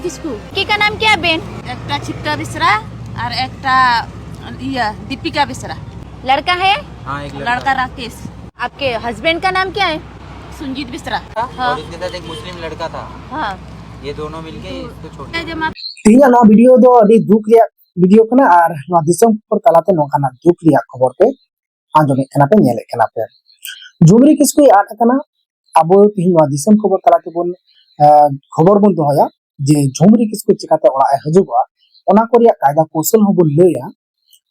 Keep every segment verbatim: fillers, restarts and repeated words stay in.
किसको? के का नाम क्या है बहन? একটা চিত্রা বেসরা আর একটা ইয়া দীপিকা বেসরা। लड़का है? हाँ, एक लड़का। लड़का राकेश। आपके हस्बैंड का नाम क्या है? संजीत बेसरा। हाँ। और उसके साथ एक मुस्लिम लड़का था। हाँ। ये दोनों मिलके इसको छोड़ दिया। ᱡᱮ ᱢᱟ ᱛᱮᱦᱮᱧᱟᱜ ᱱᱚᱣᱟ ᱵᱷᱤᱰᱤᱭᱳ ᱫᱚ ᱟᱹᱰᱤ ᱫᱩᱠ ᱨᱮᱭᱟᱜ ᱵᱷᱤᱰᱤᱭᱳ ᱠᱟᱱᱟ ᱟᱨ ᱱᱚᱣᱟ ᱫᱤᱥᱚᱢ ᱠᱷᱚᱵᱚᱨ ᱛᱟᱞᱟᱛᱮ ᱱᱚᱝᱠᱟᱱᱟᱜ ᱫᱩᱠ ᱨᱮᱭᱟᱜ ᱠᱷᱚᱵᱚᱨ ᱯᱮ ᱟᱸᱡᱚᱢᱮᱫ ᱠᱟᱱᱟ ᱯᱮ, ᱧᱮᱞᱮᱫ ᱠᱟᱱᱟ ᱯᱮ᱾ ᱡᱷᱩᱢᱨᱤ ᱠᱤᱥᱠᱩᱭ ᱟᱫ ᱟᱠᱟᱱᱟ᱾ ᱟᱵᱚ ᱛᱮᱦᱮᱧ ᱱᱚᱣᱟ ᱫᱤᱥᱚᱢ ᱠᱷᱚᱵᱚᱨ ᱛᱟᱞᱟ ᱛᱮᱵᱚᱱ, ᱟᱸ, ᱠᱷᱚᱵᱚᱨ ᱵᱚᱱ ᱫᱚᱦᱚᱭᱟ ᱡᱮ ᱡᱷᱩᱢᱨᱤ ᱠᱤᱥᱠᱩ ᱪᱤᱠᱟᱛᱮ ᱚᱲᱟᱜ ᱮ ᱦᱤᱡᱩᱜᱚᱜᱼᱟ, ᱚᱱᱟ ᱠᱚ ᱨᱮᱭᱟᱜ ᱠᱟᱭᱫᱟ ᱠᱚᱣᱥᱚᱞ ᱦᱚᱸᱵᱚᱱ ᱞᱟᱹᱭᱟ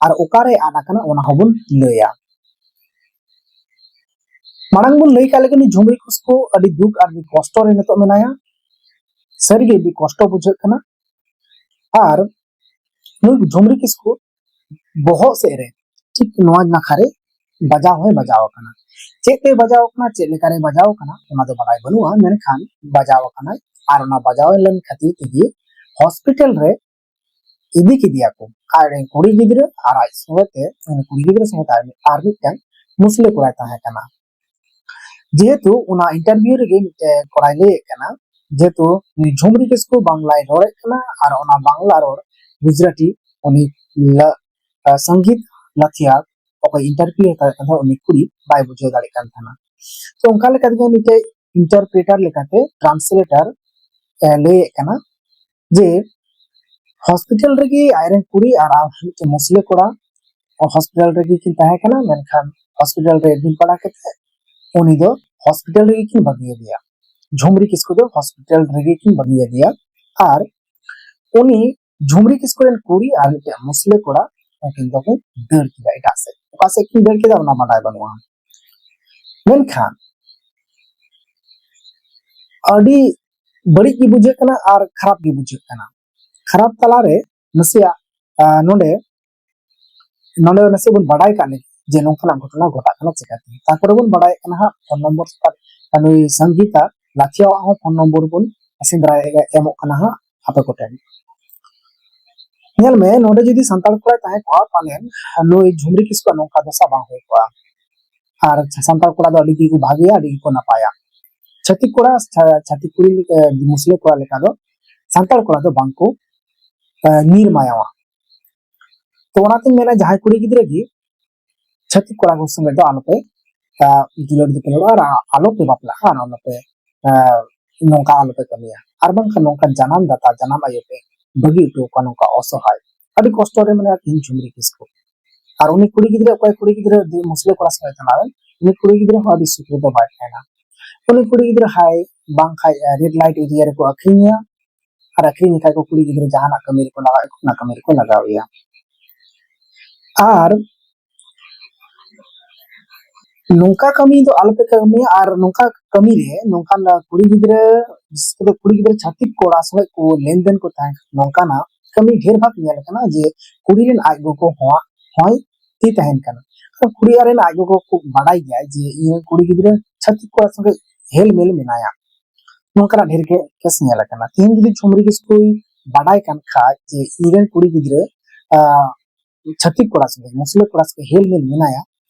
ᱟᱨ ᱚᱠᱟᱨᱮ ᱟᱫ ᱟᱠᱟᱱᱟ ᱚᱱᱟ ᱦᱚᱸᱵᱚᱱ ᱞᱟᱹᱭᱟ᱾ ᱢᱟᱲᱟᱝ ᱵᱚᱱ ᱞᱟᱹᱭ ᱠᱟᱜ ᱞᱮᱠᱟ, ᱱᱩᱭ ᱡᱷᱩᱢᱨᱤ ᱠᱤᱥᱠᱩ ᱟᱹᱰᱤ ᱫᱩᱠ ᱟᱨ ᱟᱹᱰᱤ ᱠᱚᱥᱴᱚ ᱨᱮ ᱱᱤᱛᱚᱜ ᱢᱮᱱᱟᱭᱟ᱾ ᱥᱟᱹᱨᱤᱜᱮ ᱟᱹᱰᱤ ᱠᱚᱥᱴᱚ ᱵᱩᱡᱷᱟᱹᱜ ᱠᱟᱱᱟ᱾ ᱟᱨ ᱱᱩᱭ ᱡᱷᱩᱢᱨᱤ ᱠᱤᱥᱠᱩ ᱵᱚᱦᱚᱜ ᱥᱮᱫ ᱨᱮ ᱴᱷᱤᱠ ᱱᱚᱣᱟ ᱱᱟᱠᱷᱟ ᱨᱮ ᱵᱟᱡᱟᱣ ᱦᱚᱸᱭ ᱵᱟᱡᱟᱣ ᱟᱠᱟᱱᱟ᱾ ᱪᱮᱫ ᱛᱮ ᱵᱟᱡᱟᱣ ᱟᱠᱟᱱᱟ, ᱪᱮᱫ ᱞᱮᱠᱟᱨᱮ ᱵᱟᱡᱟᱣ ᱟᱠᱟᱱᱟ, ᱚᱱᱟ ᱫᱚ ᱵᱟᱰᱟᱭ ᱵᱟᱹᱱᱩᱜᱼᱟ, ᱢᱮᱱᱠᱷᱟᱱ ᱵᱟᱡᱟᱣ ᱟᱠᱟᱱᱟᱭ᱾ ᱟᱨ ᱚᱱᱟ ᱵᱟᱡᱟᱣ ᱞᱮᱱ ᱠᱷᱟᱹᱛᱤᱨ ᱛᱮᱜᱮ ᱦᱚᱥᱯᱤᱴᱟᱞ ᱨᱮ ᱤᱫᱤ ᱠᱮᱫᱮᱭᱟ ᱠᱚ᱾ ᱟᱡ ᱨᱮᱱ ᱠᱩᱲᱤ ᱜᱤᱫᱽᱨᱟᱹ ᱟᱨ ᱟᱡ ᱥᱚᱸᱜᱮ ᱛᱮ, ᱩᱱᱤ ᱠᱩᱲᱤ ᱜᱤᱫᱽᱨᱟᱹ ᱥᱚᱸᱜᱮ ᱛᱮ ᱟᱨ ᱢᱤᱫ, ᱟᱨ ᱢᱤᱫᱴᱟᱝ ᱢᱩᱥᱞᱟᱹ ᱠᱚᱲᱟᱭ ᱛᱟᱦᱮᱸ ᱠᱟᱱᱟ᱾ ᱡᱮᱦᱮᱛᱩ ᱚᱱᱟ ᱤᱱᱴᱟᱨᱵᱷᱤᱭᱩ ᱨᱮᱜᱮ ᱢᱤᱫᱴᱮᱱ ᱠᱚᱲᱟᱭ ᱞᱟᱹᱭᱮᱫ ᱠᱟᱱᱟ, ᱡᱮᱦᱮᱛᱩ ᱩᱱᱤ ᱡᱷᱩᱢᱨᱤ ᱠᱤᱥᱠᱩ ᱵᱟᱝᱞᱟᱭ ᱨᱚᱲᱮᱫ ᱠᱟᱱᱟ ᱟᱨ ᱚᱱᱟ ᱵᱟᱝᱞᱟ ᱨᱚᱲ ᱜᱩᱡᱽᱨᱟᱴᱤ ᱩᱱᱤ ᱞᱟ-, ᱟ, ᱥᱚᱝᱜᱤᱛ ᱞᱟᱛᱷᱤᱭᱟ ᱚᱠᱚᱭ ᱤᱱᱴᱟᱨᱵᱷᱤᱭᱩ ᱦᱟᱛᱟᱣᱮᱫ ᱠᱟᱱ ᱛᱟᱦᱮᱸᱱᱟ, ᱩᱱᱤ ᱠᱩᱲᱤ ᱵᱟᱭ ᱵᱩᱡᱷᱟᱹᱣ ᱫᱟᱲᱮᱭᱟᱜ ᱠᱟᱱ ᱛᱟᱦᱮᱸᱱᱟ᱾ ᱛᱚ ᱚᱱᱠᱟ ᱞᱮᱠᱟ ᱛᱮᱜᱮ ᱢᱤᱫᱴᱮᱡ ᱤᱱᱴᱟᱨᱯᱨᱮᱴᱟᱨ ᱞᱮᱠᱟᱛᱮ, ᱴᱨᱟᱱᱥᱞᱮᱴᱟᱨ ᱮ ᱞᱟᱹᱭᱮᱫ ᱠᱟᱱᱟ ᱡᱮ ᱦᱚᱥᱯᱤᱴᱟᱞ ᱨᱮᱜᱮ ᱟᱡᱨᱮᱱ ᱠᱩᱲᱤ ᱟᱨ ᱟᱨ ᱢᱤᱫᱴᱮᱱ ᱢᱩᱥᱞᱟᱹ ᱠᱚᱲᱟ ᱦᱚᱥᱯᱤᱴᱟᱞ ᱨᱮᱜᱮ ᱠᱤᱱ ᱛᱟᱦᱮᱸ ᱠᱟᱱᱟ, ᱢᱮᱱᱠᱷᱟᱱ ᱦᱚᱥᱯᱤᱴᱟᱞ ᱨᱮ ᱮᱰᱢᱤᱴ ᱵᱟᱲᱟ ᱠᱟᱛᱮ ᱩᱱᱤ ᱫᱚ ᱦᱚᱥᱯᱤᱴᱟᱞ ᱨᱮᱜᱮ ᱠᱤᱱ ᱵᱟᱹᱜᱤᱭᱟᱫᱮᱭᱟ᱾ ᱡᱷᱩᱢᱨᱤ ᱠᱤᱥᱠᱩ ᱫᱚ ᱦᱚᱥᱯᱤᱴᱟᱞ ᱨᱮᱜᱮ ᱠᱤᱱ ᱵᱟᱹᱜᱤᱭᱟᱫᱮᱭᱟ᱾ ᱟᱨ ᱩᱱᱤ ᱡᱷᱩᱢᱨᱤ ᱠᱤᱥᱠᱩ ᱨᱮᱱ ᱠᱩᱲᱤ ᱟᱨ ᱢᱤᱫᱴᱮᱱ ᱢᱩᱥᱞᱟᱹ ᱠᱚᱲᱟ ᱩᱱᱠᱤᱱ ᱫᱚᱠᱤᱱ ᱫᱟᱹᱲ ᱠᱮᱫᱟ ᱮᱴᱟᱜ ᱥᱮᱫ᱾ ᱚᱠᱟ ᱥᱮᱫ ᱠᱤᱱ ᱫᱟᱹᱲ ᱠᱮᱫᱟ ᱚᱱᱟ ᱵᱟᱰᱟᱭ ᱵᱟᱹᱱᱩᱜᱼᱟ, ᱢᱮᱱᱠᱷᱟᱱ ᱟᱹᱰᱤ ᱵᱟᱹᱲᱤᱡ ᱜᱮ ᱵᱩᱡᱷᱟᱹᱜ ᱠᱟᱱᱟ ᱟᱨ ᱠᱷᱟᱨᱟᱯ ᱜᱮ ᱵᱩᱡᱷᱟᱹᱜ ᱠᱟᱱᱟ᱾ ᱠᱷᱟᱨᱟᱯ ᱛᱟᱞᱟᱨᱮ ᱱᱟᱥᱮᱭᱟᱜ, ᱟᱸ, ᱱᱚᱰᱮ, ᱱᱚᱰᱮ ᱱᱟᱥᱮ ᱵᱚᱱ ᱵᱟᱰᱟᱭ ᱠᱟᱜ ᱞᱮᱜᱮ ᱡᱮ ᱱᱚᱝᱠᱟᱱᱟᱜ ᱜᱷᱚᱴᱚᱱᱟ ᱜᱷᱚᱴᱟᱜ ᱠᱟᱱᱟ ᱪᱤᱠᱟᱹᱛᱮ᱾ ᱛᱟᱨᱯᱚᱨᱮ ᱵᱚᱱ ᱵᱟᱰᱟᱭᱮᱫ ᱠᱟᱱᱟ ᱦᱟᱸᱜ ᱯᱷᱳᱱ ᱱᱚᱢᱵᱚᱨ, ᱱᱩᱭ ᱥᱚᱝᱜᱤᱛᱟ ᱞᱟᱛᱷᱤᱭᱟᱣᱟᱜ ᱦᱚᱸ ᱯᱷᱳᱱ ᱱᱚᱢᱵᱚᱨ ᱵᱚᱱ ᱥᱮᱸᱫᱽᱨᱟ ᱮᱢᱚᱜ ᱠᱟᱱᱟ ᱦᱟᱸᱜ ᱟᱯᱮ ᱠᱚᱴᱷᱮᱱ᱾ ᱧᱮᱞ ᱢᱮ, ᱱᱚᱰᱮ ᱡᱩᱫᱤ ᱥᱟᱱᱛᱟᱲ ᱠᱚᱲᱟᱭ ᱛᱟᱦᱮᱸ ᱠᱚᱜᱼᱟ, ᱯᱟᱞᱮᱱ ᱱᱩᱭ ᱡᱷᱩᱢᱨᱤ ᱠᱤᱥᱠᱩᱣᱟᱜ ᱱᱚᱝᱠᱟ ᱫᱚᱥᱟ ᱵᱟᱝ ᱦᱩᱭ ᱠᱚᱜᱼᱟ᱾ ᱟᱨ ᱥᱟᱱᱛᱟᱲ ᱠᱚᱲᱟ ᱫᱚ ᱟᱹᱰᱤ ᱜᱮᱠᱚ ᱵᱷᱟᱜᱮᱭᱟ, ᱟᱹᱰᱤ ᱜᱮᱠᱚ ᱱᱟᱯᱟᱭᱟ᱾ ᱪᱷᱟᱹᱛᱤᱠ ᱠᱚᱲᱟ, ᱪᱷᱟ-, ᱪᱷᱟᱹᱛᱤᱠ ᱠᱩᱲᱤ, ᱮ, ᱢᱩᱥᱞᱟᱹ ᱠᱚᱲᱟ ᱞᱮᱠᱟ ᱫᱚ ᱥᱟᱱᱛᱟᱲ ᱠᱚᱲᱟ ᱫᱚ ᱵᱟᱝ ᱠᱚ ᱧᱤᱨ ᱢᱟᱭᱟᱣᱟ᱾ ᱛᱚ ᱚᱱᱟᱛᱤᱧ ᱢᱮᱱᱟ, ᱡᱟᱦᱟᱸᱭ ᱠᱩᱲᱤ ᱜᱤᱫᱽᱨᱟᱹ ᱜᱮ ᱪᱷᱟᱹᱛᱤᱠ ᱠᱚᱲᱟ ᱠᱚ ᱥᱚᱸᱜᱮ ᱫᱚ ᱟᱞᱚᱯᱮ ᱫᱩᱞᱟᱹᱲ ᱫᱩᱯᱞᱟᱹᱲᱚᱜᱼᱟ ᱟᱨ ᱟᱞᱚᱯᱮ ᱵᱟᱯᱞᱟᱜᱼᱟ ᱟᱨ ᱟᱞᱚᱯᱮ ᱱᱚᱝᱠᱟ ᱟᱞᱚᱯᱮ ᱠᱟᱹᱢᱤᱭᱟ᱾ ᱟᱨ ᱵᱟᱝᱠᱷᱟᱱ ᱱᱚᱝᱠᱟ ᱡᱟᱱᱟᱢ ᱫᱟᱛᱟ ᱡᱟᱱᱟᱢ ᱟᱭᱳ ᱯᱮ ᱵᱟᱹᱜᱤ ᱦᱚᱴᱚ ᱠᱚᱣᱟ, ᱱᱚᱝᱠᱟ ᱚᱥᱚᱦᱟᱭ᱾ ᱟᱹᱰᱤ ᱠᱚᱥᱴᱚ ᱨᱮ ᱢᱮᱱᱟᱭᱟ ᱛᱤᱦᱤᱧ ᱡᱷᱩᱢᱨᱤ ᱠᱤᱥᱠᱩ᱾ ᱟᱨ ᱩᱱᱤ ᱠᱩᱲᱤ ᱜᱤᱫᱽᱨᱟᱹ, ᱚᱠᱚᱭ ᱠᱩᱲᱤ ᱜᱤᱫᱽᱨᱟᱹ ᱢᱩᱥᱞᱟᱹ ᱠᱚᱲᱟ ᱥᱚᱸᱜᱮ ᱪᱟᱞᱟᱣ ᱮᱱ, ᱩᱱᱤ ᱠᱩᱲᱤ ᱜᱤᱫᱽᱨᱟᱹ ᱦᱚᱸ ᱟᱹᱰᱤ ᱥᱩᱠ ᱨᱮᱫᱚ ᱵᱟᱭ ᱛᱟᱦᱮᱱᱟ᱾ ᱩᱱᱤ ᱠᱩᱲᱤ ᱜᱤᱫᱽᱨᱟᱹ ᱦᱟᱭ ᱵᱟᱝᱠᱷᱟᱡ ᱨᱮᱰ ᱞᱟᱭᱤᱴ ᱮᱨᱤᱭᱟ ᱨᱮᱠᱚ ᱟᱹᱠᱷᱨᱤᱧᱮᱭᱟ ᱟᱨ ᱟᱹᱠᱷᱨᱤᱧ ᱞᱮᱠᱷᱟᱡ ᱠᱚ ᱠᱩᱲᱤ ᱜᱤᱫᱽᱨᱟᱹ ᱡᱟᱦᱟᱱᱟᱜ ᱠᱟᱹᱢᱤ ᱨᱮᱠᱚ ᱞᱟᱜᱟᱣᱮᱫ ᱠᱚ, ᱚᱱᱟ ᱠᱟᱹᱢᱤ ᱨᱮᱠᱚ ᱞᱟᱜᱟᱣᱮᱭᱟ᱾ ᱟᱨ ᱱᱚᱝᱠᱟ ᱠᱟᱹᱢᱤ ᱫᱚ ᱟᱞᱚᱯᱮ ᱠᱟᱹᱢᱤᱭᱟ᱾ ᱟᱨ ᱱᱚᱝᱠᱟ ᱠᱟᱹᱢᱤ ᱨᱮ ᱱᱚᱝᱠᱟᱱ ᱠᱩᱲᱤ ᱜᱤᱫᱽᱨᱟᱹ, ᱵᱤᱥᱮᱥ ᱠᱟᱛᱮ ᱠᱩᱲᱤ ᱜᱤᱫᱽᱨᱟᱹ ᱪᱷᱟᱹᱛᱤᱠ ᱠᱚᱲᱟ ᱥᱚᱸᱜᱮ ᱠᱚ ᱞᱮᱱᱫᱮᱱ ᱠᱚ ᱛᱟᱦᱮᱸ ᱠᱟᱱᱟ, ᱱᱚᱝᱠᱟᱱᱟᱜ ᱠᱟᱹᱢᱤ ᱰᱷᱮᱨ ᱵᱷᱟᱜᱽ ᱧᱮᱞ ᱠᱟᱱᱟ ᱡᱮ ᱠᱩᱲᱤ ᱨᱮᱱ ᱟᱡ ᱜᱚᱜᱚ ᱦᱚᱸ ᱦᱚᱸᱭ ᱛᱤ ᱛᱟᱦᱮᱱ ᱠᱟᱱᱟ᱾ ᱟᱨ ᱠᱩᱲᱤ ᱨᱮᱱ ᱟᱡ ᱜᱚᱜᱚ ᱠᱚ ᱵᱟᱰᱟᱭ ᱜᱮᱭᱟ ᱡᱮ ᱤᱧ ᱨᱮᱱ ᱠᱩᱲᱤ ᱜᱤᱫᱽᱨᱟᱹ ᱪᱷᱟᱹᱛᱤᱠ ᱠᱚᱲᱟ ᱥᱚᱸᱜᱮ ᱦᱮᱞ ᱢᱮᱞ ᱢᱮᱱᱟᱭᱟ᱾ ᱱᱚᱝᱠᱟᱱᱟᱜ ᱰᱷᱮᱨ ᱜᱮ ᱠᱮᱥ ᱧᱮᱞ ᱟᱠᱟᱱᱟ᱾ ᱛᱮᱦᱮᱧ ᱡᱩᱫᱤ ᱡᱷᱩᱢᱨᱤ ᱠᱤᱥᱠᱩᱭ ᱵᱟᱰᱟᱭ ᱠᱟᱱ ᱠᱷᱟᱡ ᱡᱮ ᱤᱧ ᱨᱮᱱ ᱠᱩᱲᱤ ᱜᱤᱫᱽᱨᱟᱹ ᱟᱸ, ᱪᱷᱟᱹᱛᱤᱠ ᱠᱚᱲᱟ ᱥᱚᱸᱜᱮ, ᱢᱩᱥᱞᱟᱹ ᱠᱚᱲᱟ ᱥᱚᱸᱜᱮ ᱦᱮᱞ ᱢᱮᱞ ᱢᱮᱱᱟᱭᱟ,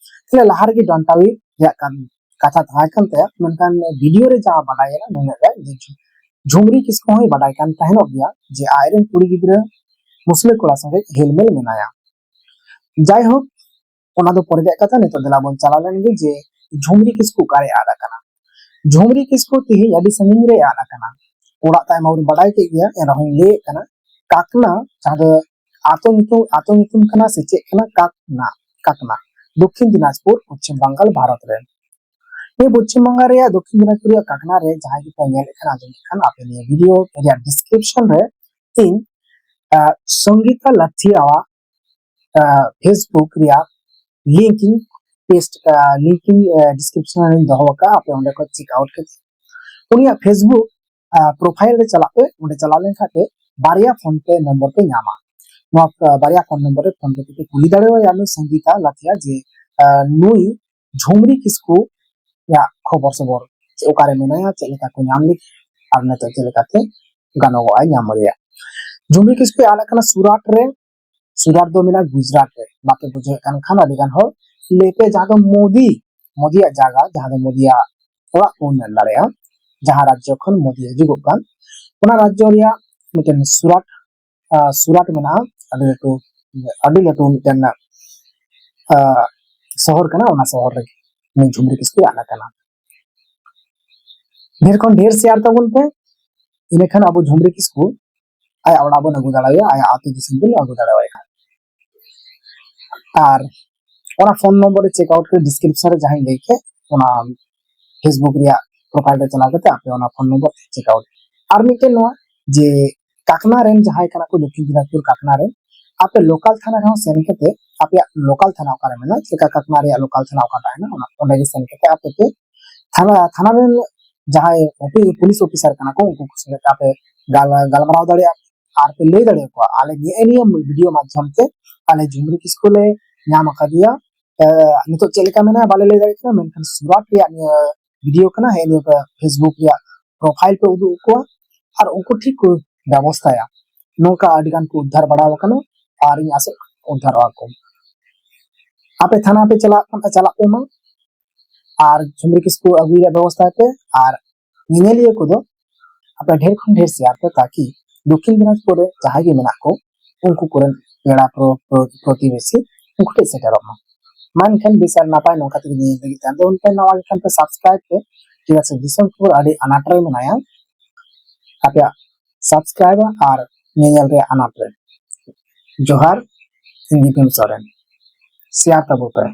ᱛᱟᱦᱞᱮ ᱞᱟᱦᱟ ᱨᱮᱜᱮ ᱰᱟᱱᱴᱟᱣᱤ ᱨᱮᱭᱟᱜ ᱠᱟᱱ ᱠᱟᱛᱷᱟ ᱛᱟᱦᱮᱸ ᱠᱟᱱ ᱛᱟᱭᱟ᱾ ᱢᱮᱱᱠᱷᱟᱱ ᱵᱷᱤᱰᱤᱭᱳ ᱨᱮ ᱡᱟᱦᱟᱸ ᱵᱟᱰᱟᱭᱮᱱᱟ ᱱᱩᱱᱟᱹᱜ ᱜᱟᱱ ᱡᱮ ᱡᱷᱩ-, ᱡᱷᱩᱢᱨᱤ ᱠᱤᱥᱠᱩ ᱦᱚᱸᱭ ᱵᱟᱰᱟᱭ ᱠᱟᱱ ᱛᱟᱦᱮᱱᱚᱜ ᱜᱮᱭᱟ ᱡᱮ ᱟᱡᱨᱮᱱ ᱠᱩᱲᱤ ᱜᱤᱫᱽᱨᱟᱹ ᱢᱩᱥᱞᱟᱹ ᱠᱚᱲᱟ ᱥᱚᱸᱜᱮ ᱦᱮᱞ ᱢᱮᱞ ᱢᱮᱱᱟᱭᱟ᱾ ᱡᱟᱭᱦᱳᱠ, ᱚᱱᱟ ᱫᱚ ᱯᱚᱨᱮ ᱨᱮᱭᱟᱜ ᱠᱟᱛᱷᱟ᱾ ᱱᱤᱛᱚᱜ ᱫᱮᱞᱟ ᱵᱚᱱ ᱪᱟᱞᱟᱣ ᱞᱮᱱ ᱜᱮ ᱡᱮ ᱡᱷᱩᱢᱨᱤ ᱠᱤᱥᱠᱩ ᱚᱠᱟᱨᱮ ᱟᱫ ᱟᱠᱟᱱᱟ᱾ ᱡᱷᱩᱢᱨᱤ ᱠᱤᱥᱠᱩ ᱛᱮᱦᱮᱧ ᱟᱹᱰᱤ ᱥᱟᱺᱜᱤᱧ ᱨᱮ ᱟᱫ ᱟᱠᱟᱱᱟ᱾ ᱚᱲᱟᱜ ᱛᱟᱭ ᱢᱟᱵᱚᱱ ᱵᱟᱰᱟᱭ ᱠᱮᱫ ᱜᱮᱭᱟ, ᱮᱱ ᱨᱮᱦᱚᱸᱧ ᱞᱟᱹᱭᱮᱫ ᱠᱟᱱᱟ, ᱠᱟᱠᱱᱟ, ᱡᱟᱦᱟᱸ ᱫᱚ ᱟᱛᱳ ᱧᱩᱛᱩᱢ, ᱟᱛᱳ ᱧᱩᱛᱩᱢ ᱠᱟᱱᱟ ᱥᱮ ᱪᱮᱫ ᱠᱟᱱᱟ? ᱠᱟᱠᱱᱟ, ᱠᱟᱠᱱᱟ, ᱫᱚᱠᱠᱷᱤᱱ ᱫᱤᱱᱟᱡᱽᱯᱩᱨ, ᱯᱚᱪᱷᱤᱢ ᱵᱟᱝᱜᱟᱞ, ᱵᱷᱟᱨᱚᱛ ᱨᱮ᱾ ᱱᱤᱭᱟᱹ ᱯᱚᱪᱷᱤᱢ ᱵᱟᱝᱜᱟᱞ ᱨᱮᱭᱟᱜ ᱫᱚᱠᱠᱷᱤᱱ ᱫᱤᱱᱟᱡᱽᱯᱩᱨ ᱨᱮᱭᱟᱜ ᱠᱟᱠᱱᱟ ᱨᱮ ᱡᱟᱦᱟᱸᱭ ᱜᱮᱯᱮ ᱧᱮᱞᱮᱫ ᱠᱟᱱᱟ, ᱟᱸᱡᱚᱢᱮᱫ ᱠᱟᱱ, ᱟᱯᱮ ᱱᱤᱭᱟᱹ ᱵᱷᱤᱰᱤᱭᱳ ᱨᱮᱭᱟᱜ ᱰᱤᱥᱠᱨᱤᱯᱥᱚᱱ ᱨᱮ ᱤᱧ, ᱟᱸ, ᱥᱚᱝᱜᱤᱛᱟ ᱞᱟᱛᱷᱤᱭᱟᱣᱟᱜ Facebook ᱨᱮᱭᱟᱜ ᱞᱤᱝᱠ ᱤᱧ ᱯᱮᱥᱴ, ᱞᱤᱝᱠ ᱤᱧ ᱰᱤᱥᱠᱨᱤᱯᱥᱚᱱ ᱨᱮᱧ ᱫᱚᱦᱚ ᱟᱠᱟᱫᱼᱟ, ᱟᱯᱮ ᱚᱸᱰᱮ ᱠᱷᱚᱱ ᱪᱮᱠ ᱟᱣᱩᱴ ᱠᱟᱛᱮ ᱩᱱᱤᱭᱟᱜ Facebook ᱯᱨᱚᱯᱷᱟᱭᱤᱞ ᱨᱮ ᱪᱟᱞᱟᱜ ᱯᱮ᱾ ᱚᱸᱰᱮ ᱪᱟᱞᱟᱣ ᱞᱮᱱᱠᱷᱟᱱ ᱯᱮ ᱵᱟᱨᱭᱟ ᱯᱷᱳᱱ ᱯᱮ ᱱᱚᱢᱵᱚᱨ ᱯᱮ ᱧᱟᱢᱟ᱾ ᱱᱚᱣᱟ ᱵᱟᱨᱭᱟ ᱯᱷᱳᱱ ᱱᱚᱢᱵᱚᱨ ᱨᱮ ᱯᱷᱳᱱ ᱠᱟᱛᱮ ᱯᱮ ᱠᱩᱞᱤ ᱫᱟᱲᱮᱣᱟᱭᱟ ᱱᱩᱭ ᱥᱚᱝᱜᱤᱛᱟ ᱞᱟᱛᱷᱤᱭᱟ ᱡᱮ ᱱᱩᱭ ᱡᱷᱩᱢᱨᱤ ᱠᱤᱥᱠᱩ ᱨᱮᱭᱟᱜ ᱠᱷᱚᱵᱚᱨ ᱥᱚᱵᱚᱨ, ᱪᱮᱫ ᱚᱠᱟᱨᱮ ᱢᱮᱱᱟᱭᱟ, ᱪᱮᱫ ᱞᱮᱠᱟ ᱠᱚ ᱧᱟᱢ ᱞᱮᱫᱮ ᱟᱨ ᱱᱤᱛᱚᱜ ᱪᱮᱫ ᱞᱮᱠᱟᱛᱮ ᱜᱟᱱᱚᱜᱚᱜᱼᱟ ᱧᱟᱢ ᱨᱮᱭᱟᱜ᱾ ᱡᱷᱩᱢᱨᱤ ᱠᱤᱥᱠᱩᱭ ᱟᱫ ᱟᱠᱟᱱᱟ ᱥᱩᱨᱟᱴ ᱨᱮ᱾ ᱥᱩᱨᱟᱴ ᱫᱚ ᱢᱮᱱᱟᱜᱼᱟ ᱜᱩᱡᱽᱨᱟᱴ ᱨᱮ᱾ ᱵᱟᱯᱮ ᱵᱩᱡᱷᱟᱹᱣᱮᱫ ᱠᱟᱱ ᱠᱷᱟᱱ ᱟᱹᱰᱤ ᱜᱟᱱ ᱦᱚᱲ ᱞᱟᱹᱭ ᱯᱮ, ᱡᱟᱦᱟᱸ ᱫᱚ ᱢᱳᱫᱤ, ᱢᱳᱫᱤᱭᱟᱜ ᱡᱟᱭᱜᱟ, ᱡᱟᱦᱟᱸ ᱫᱚ ᱢᱳᱫᱤᱭᱟᱜ ᱚᱲᱟᱜ ᱵᱚᱱ ᱢᱮᱱ ᱫᱟᱲᱮᱭᱟᱜᱼᱟ, ᱡᱟᱦᱟᱸ ᱨᱟᱡᱽᱡᱚ ᱠᱷᱚᱱ ᱢᱳᱫᱤ ᱦᱤᱡᱩᱜᱚᱜ ᱠᱟᱱ, ᱚᱱᱟ ᱨᱟᱡᱽᱡᱚ ᱨᱮᱭᱟᱜ ᱢᱤᱫᱴᱮᱱ ᱥᱩᱨᱟᱴ, ᱟᱸ, ᱥᱩᱨᱟᱴ ᱢᱮᱱᱟᱜᱼᱟ, ᱟᱹᱰᱤ ᱞᱟᱹᱴᱩ, ᱟᱹᱰᱤ ᱞᱟᱹᱴᱩ ᱢᱤᱫᱴᱮᱱ, ᱟᱸ, ᱥᱚᱦᱚᱨ ᱠᱟᱱᱟ᱾ ᱚᱱᱟ ᱥᱚᱦᱚᱨ ᱨᱮᱜᱮ ᱱᱩᱭ ᱡᱷᱩᱢᱨᱤ ᱠᱤᱥᱠᱩᱭ ᱟᱫ ᱟᱠᱟᱱᱟ᱾ ᱰᱷᱮᱨ ᱠᱷᱚᱱ ᱰᱷᱮᱨ ᱥᱮᱭᱟᱨ ᱛᱟᱵᱚᱱ ᱯᱮ, ᱤᱱᱟᱹᱠᱷᱟᱱ ᱟᱵᱚ ᱡᱷᱩᱢᱨᱤ ᱠᱤᱥᱠᱩ ᱟᱭᱟᱜ ᱚᱲᱟᱜ ᱵᱚᱱ ᱟᱹᱜᱩ ᱫᱟᱲᱮᱣᱟᱭᱟ, ᱟᱭᱟᱜ ᱟᱹᱛᱩ ᱫᱤᱥᱚᱢ ᱵᱚᱱ ᱟᱹᱜᱩ ᱫᱟᱲᱮᱣᱟᱭᱟ᱾ ᱟᱨ ᱚᱱᱟ ᱯᱷᱳᱱ ᱱᱚᱢᱵᱚᱨ ᱨᱮ ᱪᱮᱠ ᱟᱣᱩᱴ ᱠᱟᱛᱮ, ᱰᱤᱥᱠᱨᱤᱯᱥᱚᱱ ᱨᱮ ᱡᱟᱦᱟᱸᱧ ᱞᱟᱹᱭ ᱠᱮᱫ, ᱚᱱᱟ ᱯᱷᱮᱥᱵᱩᱠ ᱨᱮᱭᱟᱜ ᱯᱨᱚᱯᱷᱟᱭᱤᱞ ᱨᱮ ᱪᱟᱞᱟᱣ ᱠᱟᱛᱮ ᱟᱯᱮ ᱚᱱᱟ ᱯᱷᱳᱱ ᱱᱚᱢᱵᱚᱨ ᱛᱮ ᱪᱮᱠ ᱟᱣᱩᱴ᱾ ᱟᱨ ᱢᱤᱫᱴᱮᱱ ᱱᱚᱣᱟ ᱡᱮ ᱠᱟᱠᱱᱟ ᱨᱮᱱ ᱡᱟᱦᱟᱸᱭ ᱠᱟᱱᱟ ᱠᱚ, ᱫᱚᱠᱠᱷᱤᱱ ᱫᱤᱱᱟᱡᱽᱯᱩᱨ ᱠᱟᱠᱱᱟ ᱨᱮᱱ, ᱟᱯᱮ ᱞᱳᱠᱟᱞ ᱛᱷᱟᱱᱟ ᱨᱮᱦᱚᱸ ᱥᱮᱱ ᱠᱟᱛᱮ, ᱟᱯᱮᱭᱟᱜ ᱞᱳᱠᱟᱞ ᱛᱷᱟᱱᱟ ᱚᱠᱟᱨᱮ ᱢᱮᱱᱟᱜᱼᱟ, ᱪᱮᱠᱟ ᱠᱟᱠᱱᱟ ᱨᱮᱭᱟᱜ ᱞᱳᱠᱟᱞ ᱛᱷᱟᱱᱟ ᱚᱠᱟᱴᱟᱜ ᱦᱮᱱᱟᱜᱼᱟ, ᱚᱱᱟ ᱚᱸᱰᱮ ᱜᱮ ᱥᱮᱱ ᱠᱟᱛᱮ ᱟᱯᱮ ᱯᱮ ᱛᱷᱟᱱᱟ, ᱛᱷᱟᱱᱟ ᱨᱮᱱ ᱡᱟᱦᱟᱸᱭ ᱚᱯᱷᱤ-, ᱯᱩᱞᱤᱥ ᱚᱯᱷᱤᱥᱟᱨ ᱠᱟᱱᱟ ᱠᱚ, ᱩᱱᱠᱩ ᱠᱚ ᱥᱚᱸᱜᱮ ᱛᱮ ᱟᱯᱮ ᱜᱟᱞ-, ᱜᱟᱞᱢᱟᱨᱟᱣ ᱫᱟᱲᱮᱭᱟᱜᱼᱟ᱾ ᱟᱨ ᱯᱮ ᱞᱟᱹᱭ ᱫᱟᱲᱮᱭᱟᱠᱚᱣᱟ, ᱟᱞᱮ ᱱᱤᱭᱟᱹ ᱱᱤᱭᱟᱹ ᱵᱷᱤᱰᱤᱭᱳ ᱢᱟᱫᱽᱫᱷᱚᱢ ᱛᱮ ᱟᱞᱮ ᱡᱷᱩᱢᱨᱤ ᱠᱤᱥᱠᱩ ᱞᱮ ᱧᱟᱢ ᱟᱠᱟᱫᱮᱭᱟ᱾ ᱮ, ᱱᱤᱛᱚᱜ ᱪᱮᱫ ᱞᱮᱠᱟ ᱢᱮᱱᱟᱭᱟ ᱵᱟᱞᱮ ᱞᱟᱹᱭ ᱫᱟᱲᱮᱭᱟᱜ ᱠᱟᱱᱟ, ᱢᱮᱱᱠᱷᱟᱱ ᱥᱩᱨᱟᱴ ᱨᱮᱭᱟᱜ ᱱᱤᱭᱟᱹ ᱵᱷᱤᱰᱤᱭᱳ ᱠᱟᱱᱟ, ᱦᱮᱸ, ᱱᱤᱭᱟᱹ ᱯᱮ ᱯᱷᱮᱥᱵᱩᱠ ᱨᱮᱭᱟᱜ ᱯᱨᱚᱯᱷᱟᱭᱤᱞ ᱯᱮ ᱩᱫᱩᱜ ᱟᱠᱚᱣᱟ ᱟᱨ ᱩᱱᱠᱩ ᱴᱷᱤᱠ ᱠᱚ ᱵᱮᱵᱚᱥᱛᱷᱟᱭᱟ᱾ ᱱᱚᱝᱠᱟ ᱟᱹᱰᱤ ᱜᱟᱱ ᱠᱚ ᱩᱫᱽᱫᱷᱟᱨ ᱵᱟᱲᱟ ᱟᱠᱟᱱᱟ ᱟᱨ ᱤᱧ ᱟᱥᱚᱜ ᱩᱫᱽᱫᱷᱟᱨᱚᱜᱼᱟ ᱠᱚ᱾ ᱟᱯᱮ ᱛᱷᱟᱱᱟ ᱯᱮ ᱪᱟᱞᱟᱜ ᱠᱟᱱᱟ, ᱪᱟᱞᱟᱜ ᱯᱮ ᱢᱟ᱾ ᱟᱨ ᱡᱷᱩᱢᱨᱤ ᱠᱤᱥᱠᱩ ᱟᱹᱜᱩᱭ ᱨᱮᱭᱟᱜ ᱵᱮᱵᱚᱥᱛᱷᱟᱭ ᱯᱮ ᱟᱨ ᱧᱮᱧᱮᱞᱤᱭᱟᱹ ᱠᱚᱫᱚ ᱟᱯᱮ ᱰᱷᱮᱨ ᱠᱷᱚᱱ ᱰᱷᱮᱨ ᱥᱮᱭᱟᱨ ᱯᱮ, ᱛᱟᱠᱤ ᱫᱚᱠᱠᱷᱤᱱ ᱫᱤᱱᱟᱡᱽᱯᱩᱨ ᱨᱮ ᱡᱟᱦᱟᱸᱭ ᱜᱮ ᱢᱮᱱᱟᱜ ᱠᱚ, ᱩᱱᱠᱩ ᱠᱚᱨᱮᱱ ᱯᱮᱲᱟ ᱯᱨᱚ-, ᱯᱨᱚ-, ᱯᱨᱚᱛᱤᱵᱮᱥᱤ, ᱩᱱᱠᱩ ᱴᱷᱮᱱ ᱥᱮᱴᱮᱨᱚᱜ ᱢᱟ᱾ ᱢᱟ ᱮᱱᱠᱷᱟᱱ ᱵᱮᱥ ᱟᱨ ᱱᱟᱯᱟᱭ ᱱᱚᱝᱠᱟ ᱛᱮᱜᱮ ᱧᱮᱧᱮᱞ ᱞᱟᱹᱜᱤᱫ ᱛᱮ ᱟᱫᱚ ᱚᱱᱠᱟ ᱱᱟᱣᱟ ᱜᱮ ᱠᱷᱟᱱ ᱯᱮ ᱥᱟᱵᱥᱠᱨᱟᱭᱤᱵ ᱯᱮ, ᱪᱮᱫᱟᱜ ᱥᱮ ᱫᱤᱥᱚᱢ ᱠᱷᱚᱵᱚᱨ ᱟᱹᱰᱤ ᱟᱱᱟᱴ ᱨᱮ ᱢᱮᱱᱟᱭᱟ᱾ ᱟᱯᱮᱭᱟᱜ ᱥᱟᱵᱥᱠᱨᱟᱭᱤᱵ ᱟᱨ ᱧᱮᱧᱮᱞ ᱨᱮᱭᱟᱜ ᱟᱱᱟᱴ ᱨᱮ᱾ ᱡᱚᱦᱟᱨ, ᱤᱧ ᱵᱤᱯᱤᱱ ᱥᱚᱨᱮᱱ᱾ ᱥᱮᱭᱟᱨ ᱛᱟᱵᱚ ᱯᱮ᱾